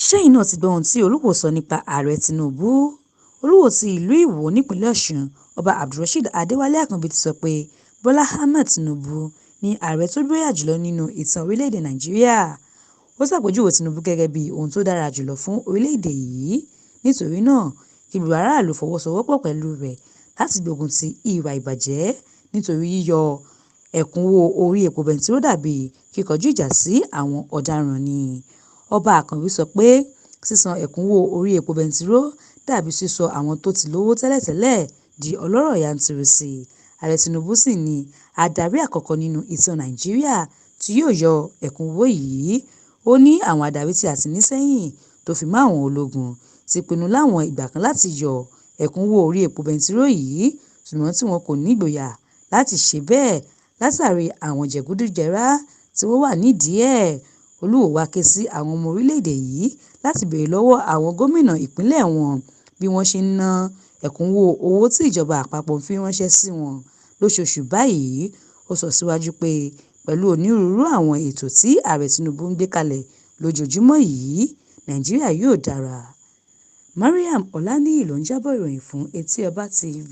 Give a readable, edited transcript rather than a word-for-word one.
Ṣẹ́yìn náà ti gbọ́ ohun tí Olúwo sọ nípa Ààrẹ Tinubu? Olúwo ti ìlú Ìwó nípínlẹ̀ Ọ̀ṣun, Ọba Abdulrasheed Adéwálé Àkànbí ti sọ pé Bọ́lá Ahmed Tinubu ni ààrẹ tó gbóyà jùlọ nínú ìtàn orílẹ̀-èdè Nàìjíríà. Ó ṣàpèjúwe Tinubu gẹ́gẹ́ bí ohun tó dára jùlọ fún orílẹ̀-èdè yìí, nítorí náà kí gbogbo aráàlú fọwọ́sowọ́pọ̀ pẹ̀lú rẹ̀ láti gbógun ti ìwà ìbàjẹ́ nítorí yíyọ ẹ̀kúnwó orí epo bẹntiró dàbí kíkọjú ìjà sí àwọn ọ̀daràn ni. Ọba Àkànbí sọ pé sísan ẹ̀kúnwó orí epo bẹntiró dàbí sísọ àwọn tó ti lówó tẹ́lẹ̀tẹ́lẹ̀ di ọlọ́rọ̀ yanturu sí i. Ààrẹ Tinubu sì ni adarí àkọ́kọ́ nínú ìtàn Nàìjíríà tí yóò yọ ẹ̀kúnwó yìí. Ó ní àwọn adarí tí a ti ní sẹ́yìn tó fi mọ́ àwọn ológun ti pinnu láwọn ìgbà kan láti yọ ẹ̀kúnwó orí epo bẹntiró yìí, ṣùgbọ́n tí wọn kò nígboyà láti ṣe bẹ́ẹ̀ látàrí àwọn jẹgúdújẹrá tí wọ́n wà nídìí ẹ̀. Olúwo wá ké sí àwọn ọmọ orílẹ̀-èdè yìí láti béèrè lọ́wọ́ àwọn gómìnà ìpínlẹ̀ wọn bí wọ́n ṣe ń ná ẹ̀kúnwó owó tí ìjọba àpapọ̀ ń fi ránṣẹ́ sí wọn lóṣooṣù báyìí. Ó sọ síwájú pé pẹ̀lú onírúurú àwọn ètò tí Ààrẹ Tinubu ń gbé kalẹ̀ lójoojúmọ́ yìí, Nàìjíríà yóò dára. Mariam Ọláníyì ló ń jábọ̀ ìròyìn fún Etí Ọba TV.